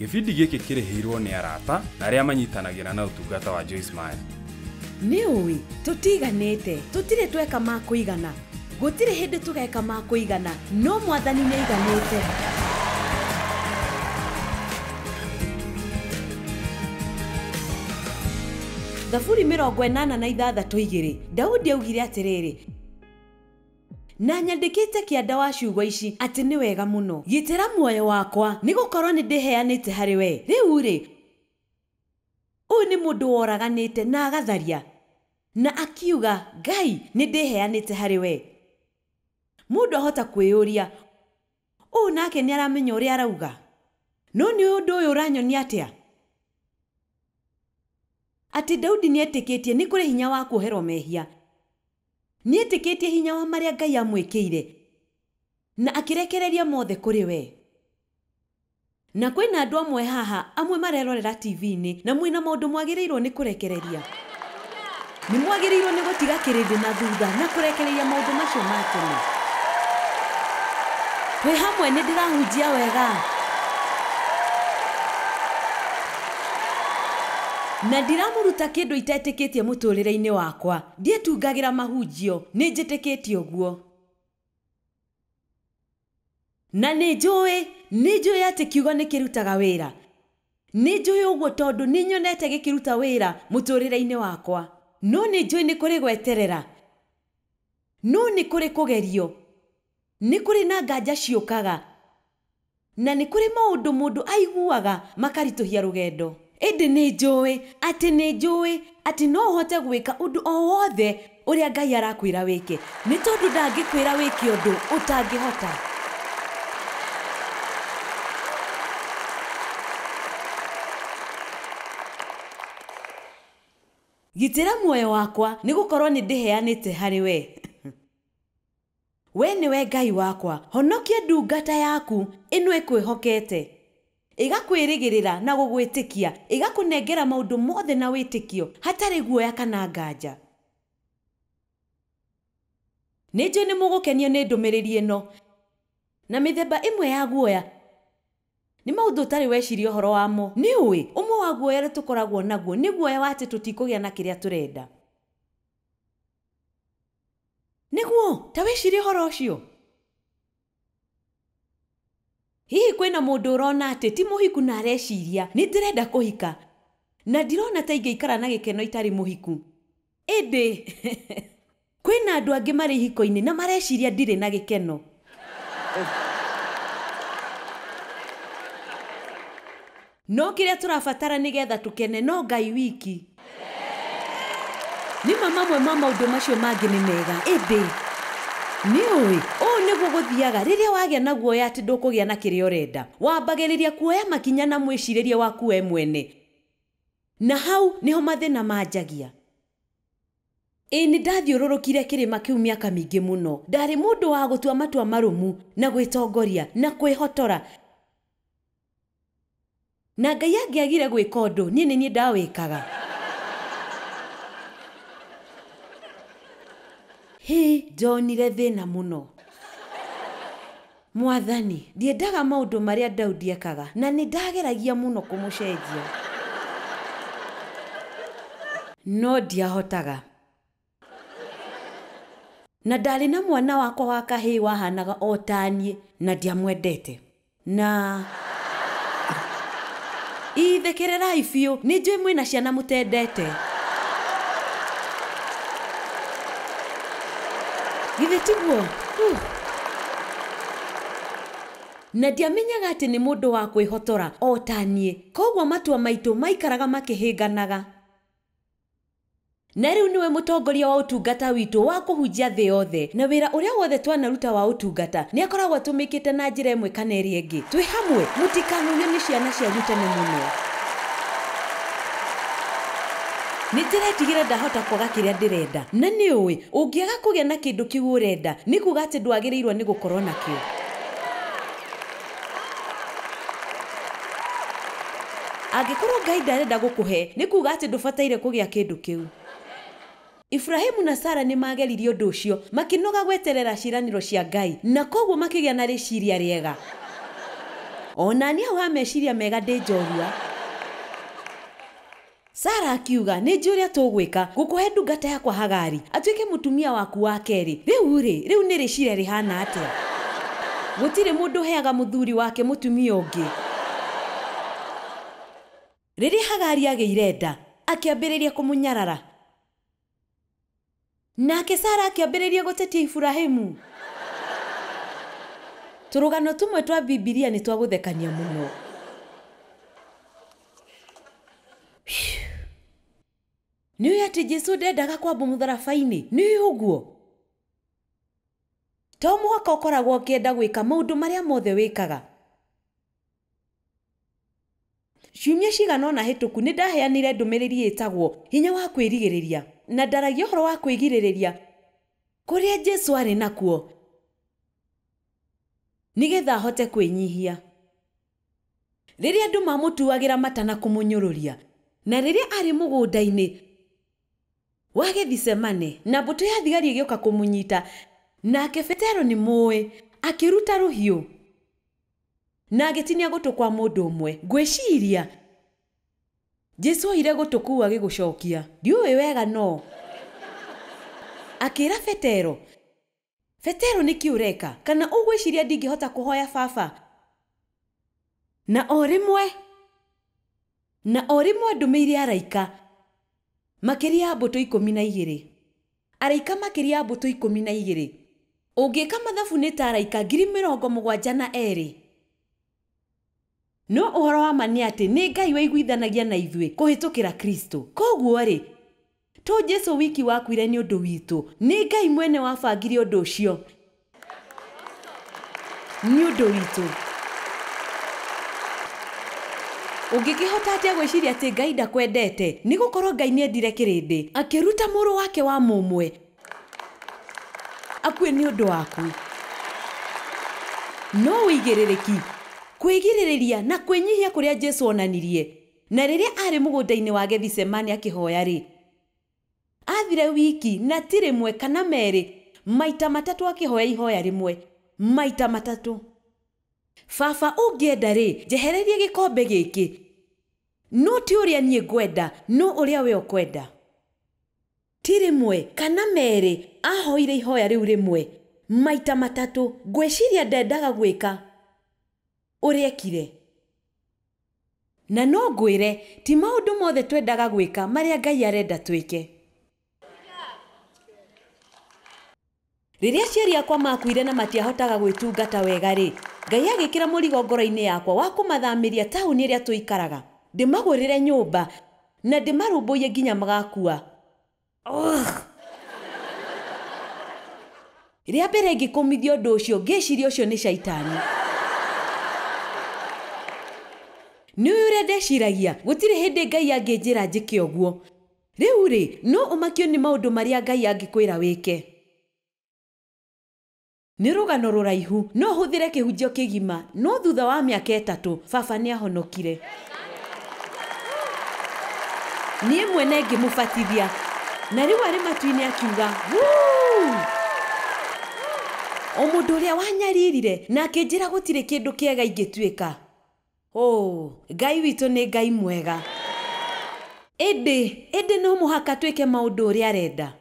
Gĩbindi gĩkĩ kĩrĩhĩirwo nĩ arata na arĩa manyitanagĩra na ũtungata wa Joyce Meyer. Nĩ ũĩ tũtiganĩte, tũtirĩ tweka ma kũigana, gũtirĩ hĩndĩ tũgeka ma kũigana, no mwathani nĩ aiganĩte. Thaburi 86:2 Daudi augire atĩrĩrĩ, na nyandĩkĩte kĩanda wa ciugo ici atĩ nĩ wega mũno, gitĩra muoyo wakwa nĩgũkorwo nĩ ndĩheanĩte harĩ we. Rĩu rĩ, ũyũ nĩ mũndũ woraganĩte na agatharia na akiuga Ngai nĩ ndĩheanĩte harĩ we. Mũndũ ahota kwĩyũria, ũyũ nake nĩ aramenya ũrĩa arauga? No nĩ ũndũ ũyũ ũranyonia atĩa? Atĩ Daudi nĩetĩkĩtie nĩ kũrĩ hinya wa kuoherwo mehia, nĩetĩkĩtie hinya wa marĩa Ngai amwĩkĩire na akĩrekereria mothe kũrĩ we. Na kwĩna andũ amwe haha, amwe marerorera TV-inĩ na mwĩna maũndũ mwagĩrĩirwo nĩ kũrekereria. Nĩ mwagĩrĩirwo nĩ gũtiga kĩrĩndĩ na thutha na kũrekereria maũndũ macio ma tene. Twĩ hamwe nĩ ndĩrahunjia wega. Na ndiramũruta kĩndũ itetĩkĩtie mũtũrĩre-inĩ wakwa. Ndietungagĩra mahunjio, nĩ njĩtĩkĩtie ũguo. Na nĩ njũĩ atĩ kiugo nĩ kĩrutaga wĩra. Nĩ njũĩ ũguo tondũ nĩ nyonete gĩkĩruta wĩra mũtũrĩre-inĩ wakwa. No nĩ njũĩ nĩ kũrĩ gweterera, no nĩ kũrĩ kũgerio, nĩ kũrĩ na nganja ciũkaga, na nĩ kũrĩ maũndũ mũndũ aiguaga makaritũhia rũgendo. Ĩndĩ nĩ njũĩ atĩ no ũhote gwĩka ũndũ o wothe ũrĩa Ngai arakwĩra wĩke, nĩ tondũ ndangĩkwĩra wĩke ũndũ ũtangĩhota. Gitĩra muoyo wakwa nĩgũkorwo nĩ ndĩheanĩte harĩ we. We nĩwe Ngai wakwa, honokia ndungata yaku ĩno ĩkwĩhokete, ĩgakwĩrĩgĩrĩra na gũgwĩtĩkia, ĩgakũnengera maũndũ mothe na wĩtĩkio hatarĩ guoya kana nganja. Nĩ njũĩ nĩ mũgũkenio nĩ ndũmĩrĩri ĩno na mĩthemba ĩmwe ya guoya nĩ maũndũ ũtarĩ weciria ũhoro wamo. Nĩ ũĩ ũmwe wa guoya ũrĩa tũkoragwo naguo nĩ guoya wa atĩ tũtikũgĩa na kĩrĩa tũrenda. Nĩguo ta wĩcirie ũhoro ũcio. Hihi kwĩna mũndũ ũrona atĩ ti mũhiku na areciria nĩ ndĩrenda kũhika na ndirona ta ingĩikara na gĩkeno itarĩ mũhiku. Ĩndĩ kwĩna andũ angĩ marĩ ihiko-inĩ na mareciria ndirĩ na gĩkeno. No kĩrĩa tũrabatara nĩgetha tũkene no Ngai wiki. Nĩ ma mamwe ma maũndũ macio mangĩ nĩ mega, ĩndĩ nĩ ũĩ ũũ nĩguo gũthiaga rĩrĩa wagĩa na guoya atĩ ndũkũgĩa na kĩrĩa ũrenda. Wambagĩrĩria kuoya makinya na mwĩcirĩrie waku we mwene, na hau nĩho mathĩna manjagia. Ĩĩ nĩ ndathiũrũrũkire kĩrĩma kĩu mĩaka mĩingĩ mũno. Ndarĩ mũndũ wa gũtua matua marũmu na gwĩtongoria na kwĩhotora, na Ngai angĩagire gwĩka ũndũ niĩ nĩ niĩ ndawĩkaga. Hĩ, ndonire thĩna mũno. Mwathani, ndiendaga maũndũ marĩa Daudi ekaga na nĩ ndageragia mũno kũmũcenjia, no ndiahotaga. Na ndarĩ na mwana wakwa wa kahĩĩ wahanaga o ta niĩ na ndiamwendete. Na ithekererai biũ, nĩ njũĩ mwĩna ciana mũtendete. Githĩ tiguo? Na ndiamenyaga atĩ nĩ mũndũ wa kwĩhotora o ta niĩ, koguo matua maitũ maikaraga makĩhĩnganaga. Na rĩu nĩwe mũtongoria wa ũtungata witũ wa kũhunjia thĩ yothe, na wĩra ũrĩa wothe twanaruta wa ũtungata nĩ akoragwo atũmĩkĩte na njĩra ĩmwe kana ĩrĩa ĩngĩ. Twĩ hamwe, mũtikanũgio nĩ ciana cianyu tene mũno. Nĩ ndĩretigĩra ndahota kwaga kĩrĩa ndĩrenda. Na nĩ ũĩ ũngĩaga kũgĩa na kĩndũ kĩu ũrenda nĩ kuga atĩ ndwagĩrĩirwo nĩ gũkorwo nakĩo. Angĩkorwo Ngai ndarenda gũkũhe nĩ kuga atĩ ndũbataire kũgĩa kĩndũ kĩu. Ibrahimu na Sara nĩ mageririe ũndũ ũcio, makĩnoga gweterera ciĩranĩro cia Ngai, na koguo makĩgĩa na rĩciria rĩega. Ona niĩ hau ha meciria mega ndĩ njorua. Sara akiuga, nĩ njũĩ ũrĩa tũgwĩka, ngũkũhe ndungata yakwa Hagari atuĩke mũtumia waku wa kerĩ. Rĩu rĩ, rĩu nĩ rĩciria rĩhana atĩa? Gũtirĩ mũndũ ũheaga mũthuri wake mũtumia ũngĩ. Rĩrĩa Hagari agĩire nda, akĩambĩrĩria kũmũnyarara. Nake Sara akĩambĩrĩria gũtetia Iburahĩmu. Tũrũgano tũmwe twa Bibilia nĩ twa gũthekania mũno. Nĩ ũĩ atĩ Jesũ ndendaga kwambwo mũtharaba-inĩ? Nĩ ũĩ ũguo? To mũhaka ũkoragwo ũkĩenda gwĩka maũndũ marĩa mothe wĩkaga. Ciumia cigana ũna hĩtũku nĩ ndaheanire ndũmĩrĩri ĩtagwo hinya wa kwĩrigĩrĩria, na ndaragia ũhoro wa kwĩgirĩrĩria kũrĩa Jesũ arĩ nakuo nĩgetha ahote kwĩnyihia. Rĩrĩa andũ mamũtuagĩra mata na kũmũnyũrũria, na rĩrĩa arĩ mũgũnda-inĩ wa Gethisemane na mbũtũ ya thigari ĩgĩũka kũmũnyita, nake Petero nĩ mũĩ akĩruta rũhiũ na agĩtinia gũtũ kwa mũndũ ũmwe. Ngwĩciria Jesũ oire gũtũ kũu agĩgũcokia, ndiũĩ wega, no akĩra Petero, Petero nĩkĩ ũreka? Kana ũgwĩciria ndingĩhota kũhoya baba? Na o rĩmwe ndũmĩire araika makĩria ya mbũtũ 12. Araika makĩria ya mbũtũ 12. Ũngĩka mathabu nĩ ta araika 72,000. No ũhoro wa ma nĩ atĩ nĩ Ngai waiguithanagia na ithuĩ kũhĩtũkĩra Kristo. Koguo rĩ, to Jesũ wiki wakuire nĩ ũndũ witũ, nĩ Ngai mwene wabangire ũndũ ũcio nĩ ũndũ witũ. Ũngĩkĩhota atĩa gwĩciria atĩ Ngai ndakwendete? Nĩ gũkorwo Ngai nĩendire kĩrĩndĩ, akĩruta mũrũ wake wa mũmwe akue nĩ ũndũ waku. No ũigĩrĩrĩki, kwĩgirĩrĩria na kwĩnyihia kũrĩa Jesũ onanirie. Na rĩrĩa arĩ mũgũnda-inĩ wa Gethisemane akĩhoya rĩ, athire wiki na ti rĩmwe kana merĩ, maita matatũ akĩhoya ihoya rĩmwe, maita matatũ. Baba ũngĩenda rĩ, njehererie gĩkombe gĩkĩ, no ti ũrĩa niĩ ngwenda, no ũrĩa we ũkwenda. Ti rĩmwe kana merĩ, ahoire ihoya rĩu rĩmwe maita matatũ. Ngwĩciria ndendaga gwĩka ũrĩa ekire. Na no ngwĩre, ti maũndũ mothe twendaga gwĩka marĩa Ngai arenda twĩke. Rĩrĩa aciari akwa makuire na matiahotaga gwĩtungata wega rĩ, Ngai agĩkĩra mũrigo ngoro-inĩ yakwa wa kũmathamĩria taũni ĩrĩa tũikaraga, ndĩmagũrĩre nyũmba na ndĩmarũmbũiye nginya magakua. Rĩa mbere ngĩkũmithia ũndũ ũcio, ngĩciria ũcio nĩ caitani. Nĩ ũĩ ũrĩa ndeciragia, gũtirĩ hĩndĩ Ngai angĩnjĩra njĩke ũguo. Rĩu rĩ, no ũmakio nĩ maũndũ marĩa Ngai angĩkwĩra wĩke. Nĩ rũgano rũraihu, no hũthĩre kĩhunjio kĩgima, no thutha wa mĩaka 3 baba nĩahonokire. Niĩ mwene ngĩmũbatithia, na rĩu arĩ matu-inĩ akiuga, "Wuu!" O mũndũ ũrĩa wanyaririre na akĩnjĩra gũtirĩ kĩndũ kĩega ingĩtuĩka. Oh, Ngai witũ nĩ Ngai mwega. Ĩndĩ no mũhaka twĩke maũndũ ũrĩa arenda.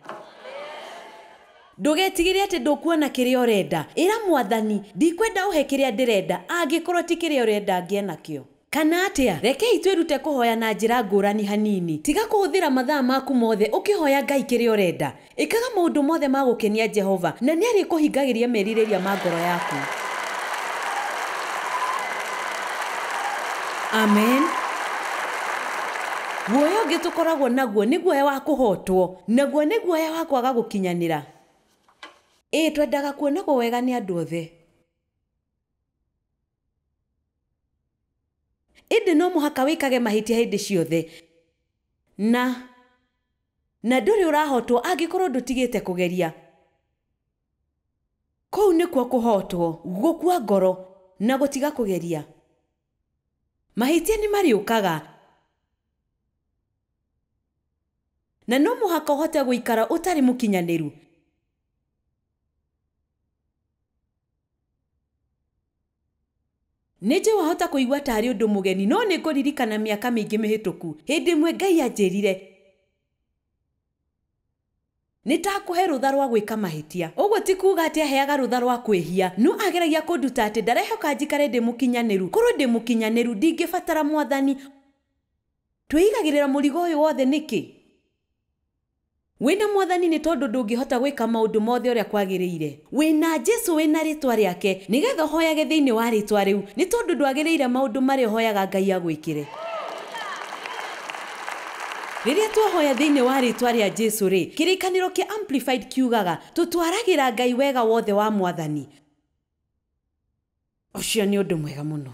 Ndũgetigĩre atĩ ndũkuona kĩrĩa ũrenda. Ĩra Mwathani, ndikwenda ũhe kĩrĩa ndĩrenda, angĩkorwo ti kĩrĩa ũrenda ngĩe nakĩo. Kana atĩa? Rekei twĩrute kũhoya na njĩra ngũrani hanini. Tiga kũhũthĩra mathaa maku mothe ũkĩhoya Ngai kĩrĩa ũrenda. Ĩkaga maũndũ mothe ma gũkenia Jehova, na nĩarĩkũhingagĩria merirĩria ma ngoro yaku. Amen. Guoya ũngĩ tũkoragwo naguo nĩ guoya wa kũhotwo, naguo nĩ guoya wa kwaga gũkinyanĩra. Ĩĩ, twendaga kuonagwo wega nĩ andũ othe. Ĩndĩ no mũhaka wĩkage mahĩtia hĩndĩ ciothe, na ndũrĩ ũrahotwo angĩkorwo ndũtigĩte kũgeria. Kũu nĩkuo kũhotwo, gũkua ngoro na gũtiga kũgeria. Mahĩtia nĩ marĩũkaga, na no mũhaka ũhote gũikara ũtarĩ mũkinyanĩru. Nĩ njũĩ wahota kũigua tarĩ ũndũ mũgeni, no nĩ ngũririkana mĩaka mĩingĩ mĩhĩtũku hĩndĩ ĩmwe Ngai anjĩrire nĩ takũhe rũtha rwa gwĩka mahĩtia. Ũguo ti kuuga atĩ aheaga rũtha rwa kwĩhia, no ageragia kũnduta atĩ ndarehoka njikare ndĩ mũkinyanĩru. Korwo ndĩ mũkinyanĩru ndingĩbatara mwathani. Twĩigagĩrĩra mũrigo ũyũ wothe nĩkĩ? Wĩna mwathani nĩ tondũ ndũngĩhota gwĩka maũndũ mothe ũrĩa kwagĩrĩire. Wĩna Jesu, wĩna rĩtwa rĩake, nĩgetha ũhoyage thĩinĩ wa rĩtwa rĩu, nĩ tondũ ndwagĩrĩire maũndũ marĩa ũhoyaga Ngai agwĩkĩre. Rĩrĩa twahoya thĩinĩ wa rĩtwa rĩa Jesu rĩ, kĩrĩkanĩro kĩa Amplified kiugaga tũtwaragĩra Ngai wega wothe wa mwathani. Ũcio nĩ ũndũ mwega mũno.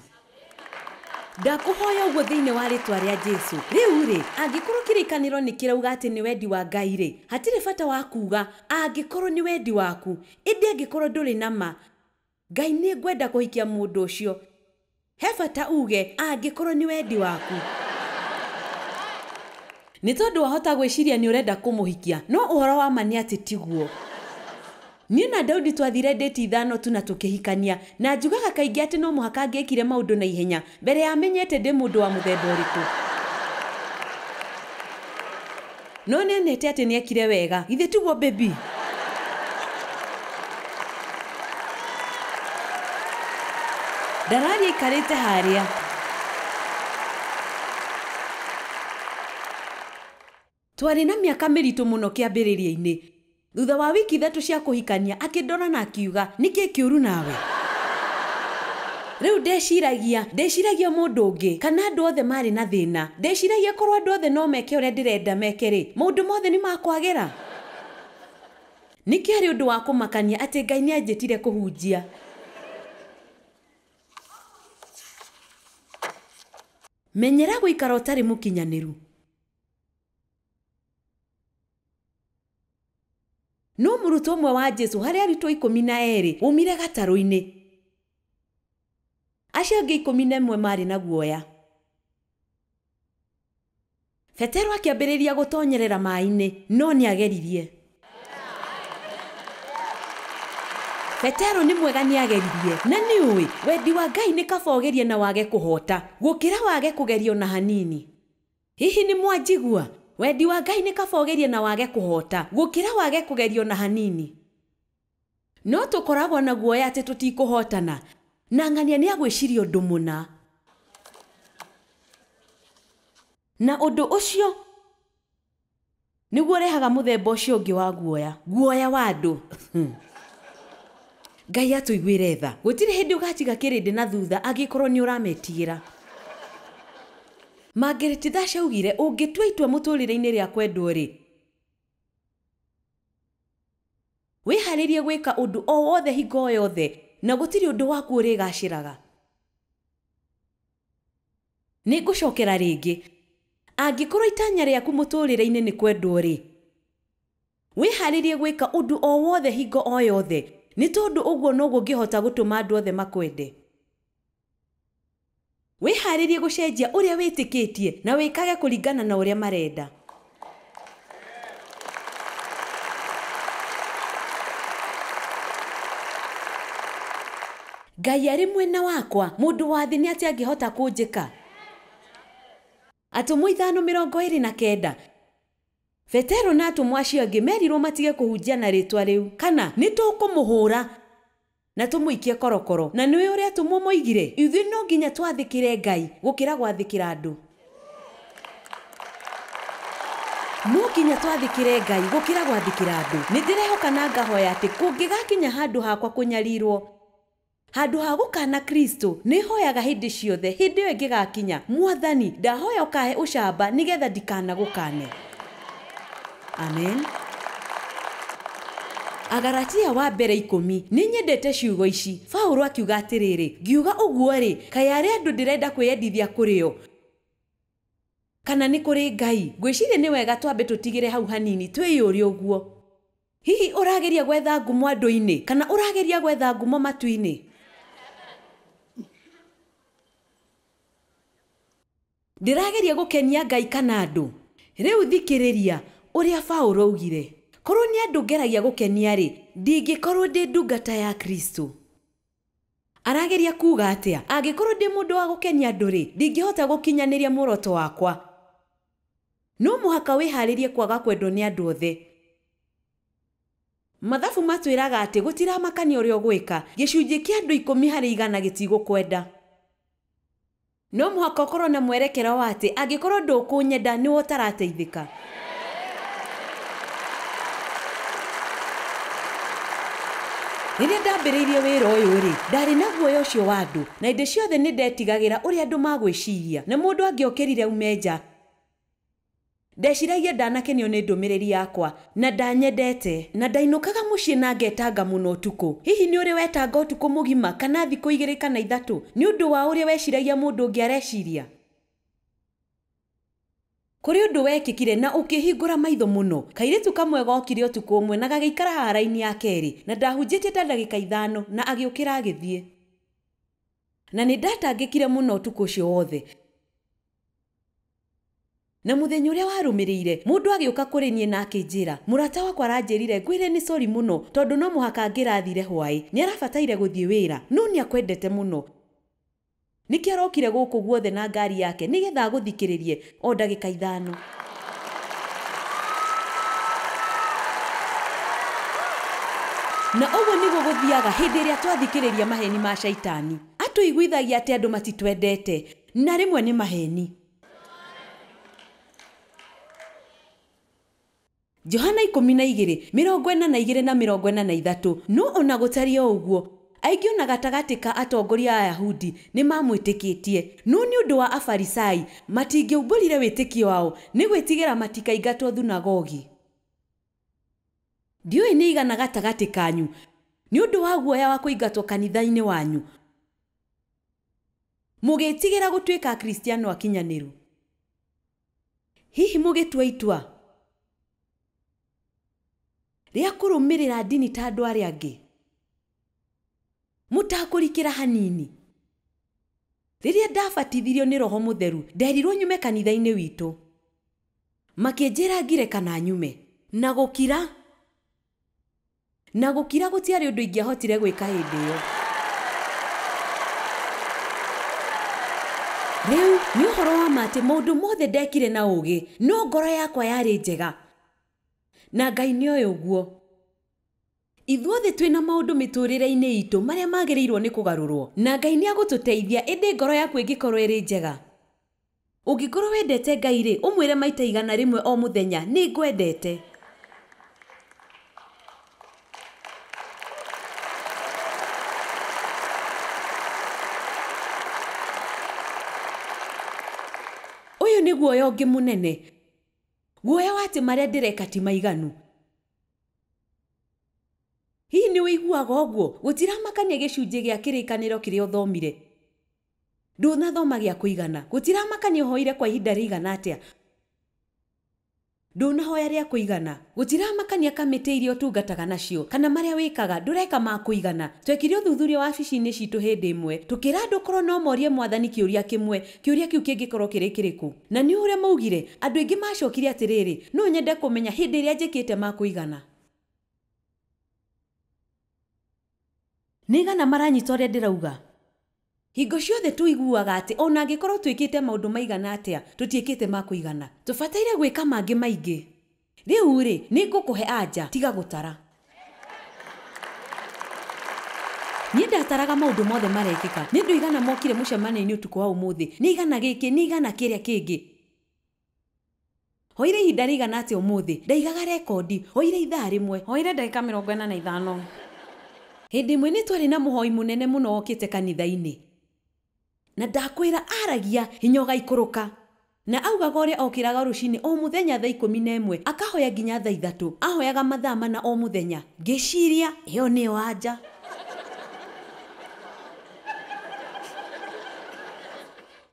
Ndakũhoya ũguo thĩinĩ wa rĩtwa rĩa Jesu. Rĩu rĩ, angĩkorwo kĩrĩkanĩro nĩ kĩrauga atĩ nĩ wendi wa Ngai rĩ, hatirĩ bata wa kuuga angĩkorwo nĩ wendi waku, ĩndĩ angĩkorwo ndũrĩ na ma, Ngai nĩ ngwenda kũhikia mũndũ ũcio, he bata uge angĩkorwo nĩ wendi waku. Nĩ tondũ wahota gwĩciria nĩ ũrenda kũmũhikia, no ũhoro wa ma nĩ atĩ tiguo. Niĩ na Daudi twathire ndĩti 5 tu na tũkĩhikania, na njugaga kaingĩ atĩ no mũhaka angĩekire maũndũ na ihenya mbere ya amenyete ndĩ mũndũ wa mũthemba ũrĩkũ. No nĩonete atĩ nĩekire wega, githĩ tiguo baby? Ndararia aikarĩte harĩa. Twarĩ na mĩaka mĩritũ mũno kĩambĩrĩria-inĩ. Thutha wa wiki 3 cia kũhikania akĩndora na akiuga nĩkĩ kĩũru nawe. Rĩu ndeciragia mũndũ ũngĩ kana andũ othe marĩ na thĩna. Ndeciragia korwo andũ othe no meke ũrĩa ndĩrenda meke rĩ, maũndũ mothe nĩ makwagĩra. Nĩkĩ arĩ ũndũ wa kũmakania atĩ Ngai nĩ anjĩtire kũhunjia. Menyera gũikara ũtarĩ mũkinyanĩru. No mũrutwo ũmwe wa Jesu harĩ arutwo 12 umire gatarũ-inĩ. Acio angĩ 11 marĩ na guoya. Petero akĩambĩrĩria gũtonyerera maĩ-inĩ, no nĩageririe. Petero nĩ mwega nĩageririe, na nĩũĩ wendi wa Ngai nĩ kaba ũgerie na wage kũhota gũkĩra wage kũgerio na hanini. Hihi nĩ mwanjigua? Wendi wa Ngai nĩ kaba ũgerie na wage kũhota gũkĩra wage kũgerio na hanini. No tũkoragwo na guoya atĩ tũtikũhotana, na ng'ania nĩ agwĩciria ũndũ mũna. Na ũndũ ũcio nĩguo ũrehaga mũthemba ũcio ũngĩ wa guoya, guoya wa andũ. Ngai atũiguĩre tha. Gũtirĩ hĩndĩ ũgatiga kĩrĩndĩ na thutha angĩkorwo nĩ ũrametigĩra. Margaret Thatcher augire ũngĩtua itua mũtũrĩre-inĩ rĩa kwendwo rĩ, wĩharĩrie gwĩka ũndũ o wothe hingo o yothe, na gũtirĩ ũndũ waku ũrĩgacĩraga. Nĩ ngũcokera rĩngĩ. Angĩkorwo itanya rĩaku mũtũrĩre-inĩ nĩ kwendwo rĩ, wĩharĩrie gwĩka ũndũ o wothe hingo o yothe, nĩ tondũ ũguo noguo ũngĩhota gũtũma andũ othe makwende. Wĩharĩrie gũcenjia ũrĩa wĩtĩkĩtie na wĩkage kũringana na ũrĩa marenda. Ngai arĩ mwena wakwa, mũndũ wa thĩ nĩ atĩ angĩhota kũnjĩka. Atũmwo 5:29. Petero na atũmwo acio angĩ merirwo matige kũhunjia na rĩtwa rĩu, kana nĩ tũkũmũhũra na tũmũikie korokoro. Na nĩũĩ ũrĩa atũmwo moigire, ithuĩ no nginya twathĩkĩre Ngai gũkĩra gwathĩkĩra andũ. No nginya twathĩkĩre Ngai gũkĩra gwathĩkĩra andũ. Nĩ ndĩrehoka na ngahoya atĩ kũngĩgakinya handũ hakwa kũnyarirwo, handũ ha gũkana Kristo, nĩ hoyaga hĩndĩ ciothe, hĩndĩ ĩyo ĩngĩgakinya, Mwathani, ndahoya ũkahe ũcamba nĩgetha ndikanagũkane. Amen. Agalatia wa mbere 10. Nĩ nyendete ciugo ici. Paulo akiuga atĩrĩrĩ, ngiuga ũguo rĩ, kaĩ arĩa andũ ndĩrenda kwĩyendithia kũrĩ o kana nĩ kũrĩ Ngai? Ngwĩciria nĩ wega twambe tũtigĩre hau hanini twĩyũrie ũguo. Hihi ũrageria gwetha ngumo andũ-inĩ kana ũrageria gwetha ngumo matu-inĩ? Ndĩrageria gũkenia Ngai kana andũ? Rĩu thikĩrĩria ũrĩa Paulo augire. Korwo nĩ andũ ngeragia gũkenia rĩ, ndingĩkorwo ndĩ ndungata ya Kristo. Arageria kuga atĩa? Angĩkorwo ndĩ mũndũ wa gũkenia andũ rĩ, ndingĩhota gũkinyanĩria muoroto wakwa. No mũhaka wĩharĩrie kwaga kwendwo nĩ andũ othe. Mathabu matwĩraga atĩ gũtiramakania ũrĩa ũgwĩka, gĩcunjĩ kĩa andũ 10 harĩ 100 gĩtigũkwenda. No mũhaka ũkorwo na mwerekera wa atĩ angĩkorwo ndũkũnyenda nĩwe ũtarateithĩka. Rĩrĩa ndambĩrĩirie wĩra ũyũ rĩ, ndarĩ na guoya ũcio wa andũ, na hĩndĩ ciothe nĩ ndetigagĩra ũrĩa andũ magwĩciria, na mũndũ angĩokĩrire aume nja. Ndeciragia ndanakenio nĩ ndũmĩrĩri yakwa na ndanyendete, na ndainũkaga mũciĩ na ngetanga mũno ũtukũ. Hihi nĩ ũrĩ wetanga ũtukũ mũgima kana thikũ 2 kana 3 nĩ ũndũ wa ũrĩa weciragia mũndũ ũngĩ areciria? Kũrĩ ũndũ wekĩkire na ũkĩhingũra maitho mũno. Kairĩtu kamwe gokire ũtukũ ũmwe na gagĩikara haha raini ya kerĩ, na ndahunjĩtie ta ndagĩka 5 na agĩũkĩra agĩthiĩ. Na nĩ ndatangĩkire mũno ũtukũ ũcio wothe. Na mũthenya ũrĩa warũmĩrĩire, mũndũ agĩũka kũrĩ niĩ na akĩnjĩra, mũrata wakwa aranjĩrire ngwĩre nĩ sorry mũno tondũ no mũhaka ngĩrathire hwaĩ, nĩ arabataire gũthiĩ wĩra, no nĩ akwendete mũno. Nĩkĩo arokire gũkũ guothe na ngari yake nĩgetha agũthikĩrĩrie o ndagĩka 5. Na ũguo nĩguo gũthiaga hĩndĩ ĩrĩa twathikĩrĩria maheni ma shaitani. Atũiguithagia atĩ andũ matitwendete, na rĩmwe nĩ maheni. Johana 12:42 na 43. No ona gũtariĩ o ũguo, aingĩ ona gatagatĩ ka atongoria a Ayahudi nĩ mamwĩtĩkĩtie, no nĩ ũndũ wa Afarisai matingĩumbũrire wĩtĩkio wao nĩ gwĩtigĩra matikaingatwo thunagogi. Ndiũĩ nĩ igana gatagatĩ kanyu nĩ ũndũ wa guoya wa kũingatwo kanitha-inĩ wanyu, mũgĩtigĩra gũtuĩka Akristiano akinyanĩru. Hihi mũgĩtua itua rĩa kũrũmĩrĩra ndini ta andũ arĩa angĩ, mũtakũrikĩra hanini? Rĩrĩa ndabatithirio nĩ Roho Mũtheru, nderirwo nyume kanitha-inĩ witũ. Makĩnjĩra ngire kana nyume. Na gũkira gũtiarĩ ũndũ ingĩahotire gwĩka hĩndĩ ĩyo. Rĩu nĩ ũhoro wa ma atĩ maũndũ mothe ndekire na ũũgĩ, no ngoro yakwa yarĩ njega, na Ngai nĩoĩ ũguo. Ithuothe twĩna maũndũ mĩtũrĩre-inĩ itũ marĩa magĩrĩirwo nĩ kũgarũrwo, na Ngai nĩ agũtũteithia, ĩndĩ ngoro yaku ĩngĩkorwo ĩrĩ njega. Ũngĩkorwo wendete Ngai rĩ, ũmwĩre maita 100 o mũthenya, nĩ ngwendete. Ũyũ nĩ guoya ũngĩ mũnene, guoya wa atĩ marĩa ndĩreka ti maiganu. Hihi nĩ ũiguaga ũguo? Gũtiramakania gĩcunjĩ gĩa kĩrĩkanĩro kĩrĩa ũthomire, ndũnathoma gĩa kũigana. Gũtiramakania ũhoire kwa ihinda rĩigana atĩa, ndũnahoya rĩa kũigana. Gũtiramakania kamĩtĩ iria ũtungataga nacio kana marĩa wĩkaga, ndũreka ma kũigana. Twekire ũthuthuria wabici-inĩ citũ hĩndĩ ĩmwe, tũkĩra andũ korwo no morie mwathani kĩũria kĩmwe, kĩũria kĩu kĩngĩkorwo kĩrĩ kĩrĩkũ. Na nĩ ũrĩa maugire, andũ aingĩ macokire atĩrĩrĩ, no nyende kũmenya hĩndĩ ĩrĩa njĩkĩte ma kũigana. Nĩ igana maranyita ũrĩa ndĩrauga? Hingo ciothe tũiguaga atĩ ona angĩkorwo twĩkĩte maũndũ maigana atĩa, tũtiĩkĩte ma kũigana. Tũbataire gwĩka mangĩ maingĩ. Rĩu rĩ, nĩ ngũkũhe anja, tiga gũtara. Niĩ ndataraga maũndũ mothe marekĩka. Nĩ andũ igana mokire mũcemanio-inĩ ũtukũ wa ũmũthĩ, nĩ igana gĩkĩ, nĩ igana kĩrĩa kĩngĩ. Hoire ihinda rĩigana atĩa ũmũthĩ? Ndaigaga rekondi, hoire ithaa rĩmwe, hoire ndagĩka 45. Hĩndĩ ĩmwe nĩ twarĩ na mũhoi mũnene mũno wokĩte kanitha-inĩ, na ndakwĩra aragia hinya ũgaikũrũka, na augaga ũrĩa okĩraga rũcinĩ o mũthenya thaa 11 akahoya nginya thaa 3, ahoyaga mathaa 4 o mũthenya. Ngĩciria ĩyo nĩyo anja.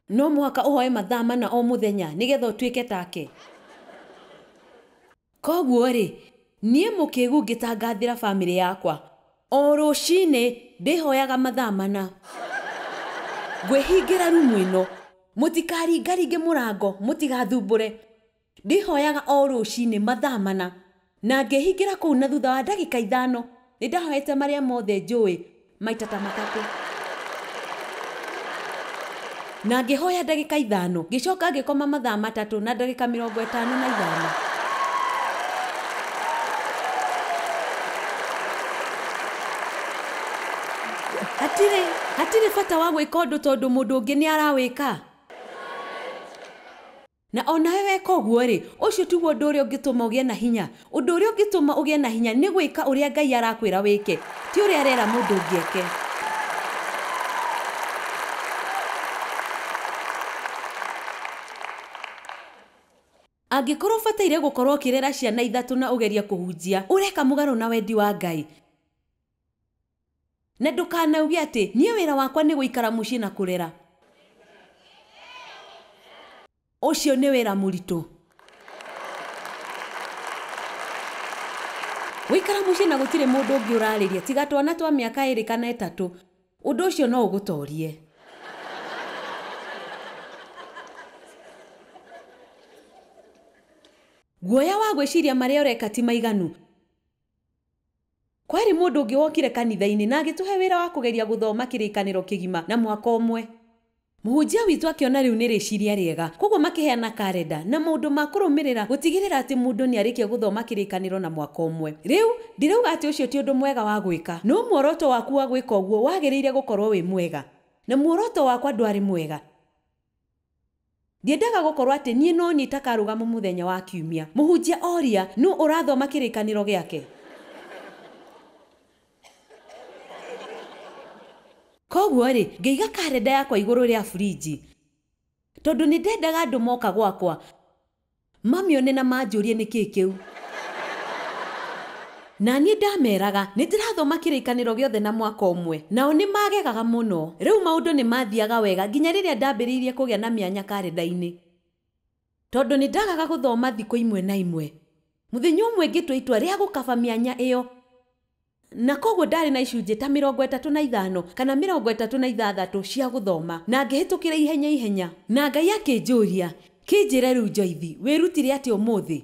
No mũhaka ũhoe mathaa 4 o mũthenya nĩgetha ũtuĩke take. Koguo rĩ, niĩ mũkĩgu ngĩtangathĩra bamĩrĩ yakwa o rũcinĩ ndĩhoyaga mathaa 4. Ngwĩhingĩra rumu ĩno, mũtikaringaringe mũrango, mũtigathumbũre. Ndĩhoyaga o rũcinĩ mathaa 4, na ngĩhingĩra kũu, na thutha wa ndagĩka 5 nĩ ndahoete marĩa mothe njũĩ maita ta 3. Na ngĩhoya ndagĩka 5, ngĩcoka ngĩkoma mathaa 3 na ndagĩka 55. Hatirĩ bata wa gwĩka ũndũ tondũ mũndũ ũngĩ nĩ arawĩka. Na onawe weka ũguo rĩ, ũcio tiguo ũndũ ũrĩa ũngĩtũma ũgĩe na hinya. Ũndũ ũrĩa ũngĩtũma ũgĩe na hinya nĩ gwĩka ũrĩa Ngai arakwĩra wĩke, ti ũrĩa arera mũndũ ũngĩ eke. Angĩkorwo ũbataire gũkorwo ũkĩrera ciana 3 na ũgerie kũhunjia, ũreka mũgarũ na wendi wa Ngai. Na ndũkanauge atĩ niĩ wĩra wakwa nĩ gũikara mũciĩ na kũrera. Ũcio nĩ wĩra mũritũ. Gũikara mũciĩ na gũtirĩ mũndũ ũngĩ ũrarĩria tiga twana twa mĩaka 2 kana 3, ũndũ ũcio no ũgũtorie. Guoya wa gwĩciria marĩa ũreka ti maiganu. Kwarĩ mũndũ ũngĩ wokire kanitha-inĩ na agĩtũhe wĩra wa kũgeria gũthoma kĩrĩkanĩro kĩgima na mwaka ũmwe. Mũhunjia witũ akĩona rĩu nĩ rĩciria rĩega, koguo makĩheana karenda na maũndũ ma kũrũmĩrĩra gũtigĩrĩra atĩ mũndũ nĩ arĩkia gũthoma kĩrĩkanĩro na mwaka ũmwe. Rĩu ndirauga atĩ ũcio ti ũndũ mwega wa gwĩka, no muoroto waku wa gwĩka ũguo wagĩrĩire gũkorwo wĩ mwega, na muoroto wakwa ndwarĩ mwega. Ndiendaga gũkorwo atĩ niĩ no niĩ takarũgama mũthenya wa kiumia. Mũhunjia oria nũ ũrathoma kĩrĩkanĩro gĩake. Koguo rĩ, ngĩiga karenda yakwa igũrũ rĩa fridge tondũ nĩ ndendaga andũ moka gwakwa mamĩone na manjũrie nĩkĩĩ kĩu. Na niĩ ndameraga nĩ ndĩrathoma kĩrĩkanĩro gĩothe na mwaka ũmwe, nao nĩ magegaga mũno. Rĩu maũndũ nĩ mathiaga wega nginya rĩrĩa ndambĩrĩirie kũgĩa na mĩanya karenda-inĩ, tondũ nĩ ndagaga gũthoma thikũ imwe na imwe. Mũthenya ũmwe ngĩtua itua rĩa gũkaba mĩanya ĩyo, na koguo ndarĩ na icunjĩ ta 35 kana 36 cia gũthoma, na ngĩhĩtũkĩra ihenya ihenya. Na Ngai akĩnjũria, kĩnjĩre rĩu Joyce, wĩrutire atĩa ũmũthĩ?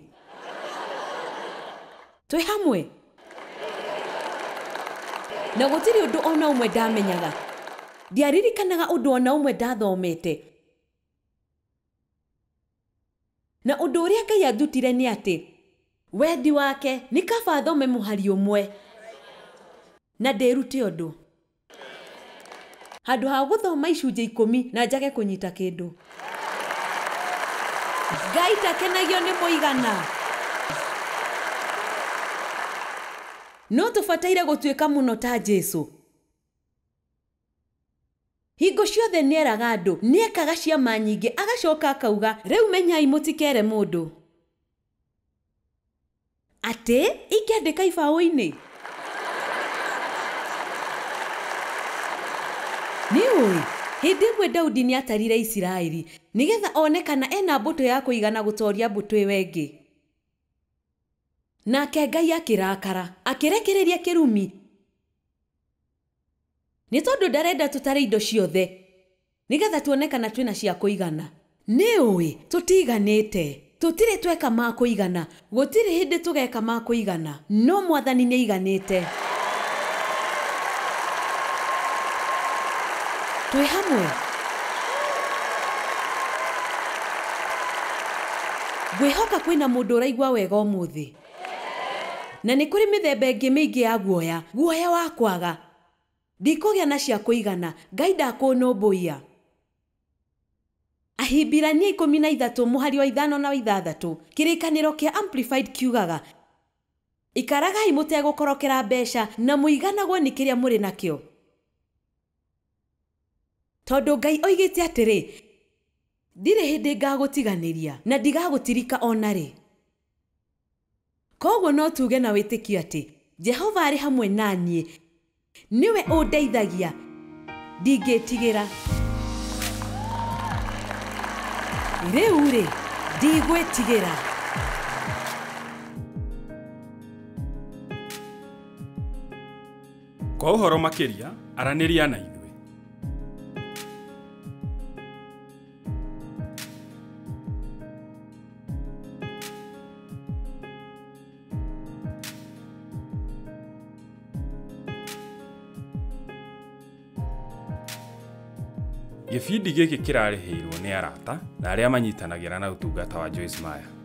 Twĩ hamwe. Na gũtirĩ ũndũ ona ũmwe ndamenyaga. Ndiaririkanaga ũndũ ona ũmwe ndathomete. Na ũndũ ũrĩa Ngai andutire nĩ atĩ wendi wake nĩ kaba thome mũhari ũmwe na ndĩrute ũndũ, handũ ha gũthoma icunjĩ 10 na njage kũnyita kĩndũ. Ngai ndakenagio nĩ mũigana. No tũbataire gũtuĩka mũno ta Jesũ. Hingo ciothe nĩeraga andũ, nĩekaga ciama nyingĩ, agacoka akauga, rĩu menyai mũtikere mũndũ. Atĩ ingĩandĩka ibaũ-inĩ. Nĩũĩ, hĩndĩ ĩmwe Daudi nĩatarire Isiraeli nĩgetha one kana ena mbũtũ ya kũigana gũtoria mbũtũ ĩyo ĩngĩ. Nake Ngai akĩrakara, akĩrekereria kĩrumi nĩ tondũ ndarenda tũtare indo ciothe nĩgetha tuone kana twĩna cia kũigana. Nĩũĩ, tũtiganĩte, tũtirĩ tweka ma kũigana, gũtirĩ hĩndĩ tũgeka ma kũigana, no Mwathani nĩaiganĩte. Twĩ hamwe. Ngwĩhoka kwĩna mũndũ ũraigua wega ũmũthĩ. Na nĩ kũrĩ mĩthemba ĩngĩ mĩingĩ ya guoya, guoya wa kwaga. Ndikũgĩa na cia kũigana, Ngai ndakũnũmbũiya. Ahibirania 13 mũhari wa 5 na 6, kĩrĩkanĩro kĩa Amplified kiugaga, ikaragai mũtegũkorokera mbeca na mũiganagwo nĩ kĩrĩa mũrĩ nakĩo. Tondũ Ngai oigĩte atĩrĩ, ndirĩ hĩndĩ ngagũtiganĩria na ndigagũtirika ona rĩ. Koguo no tuge na wĩtĩkio atĩ Jehova arĩ hamwe na niĩ, nĩwe ũndeithagia, ndingĩtigĩra. Rĩu rĩ, ndigwĩtigĩra. Kwa ũhoro makĩria, aranĩria na ithuĩ. Gĩbindi gĩkĩ kĩrarĩhĩirwo nĩ arata na arĩa manyitanagĩra na ũtungata wa Joyce Meyer.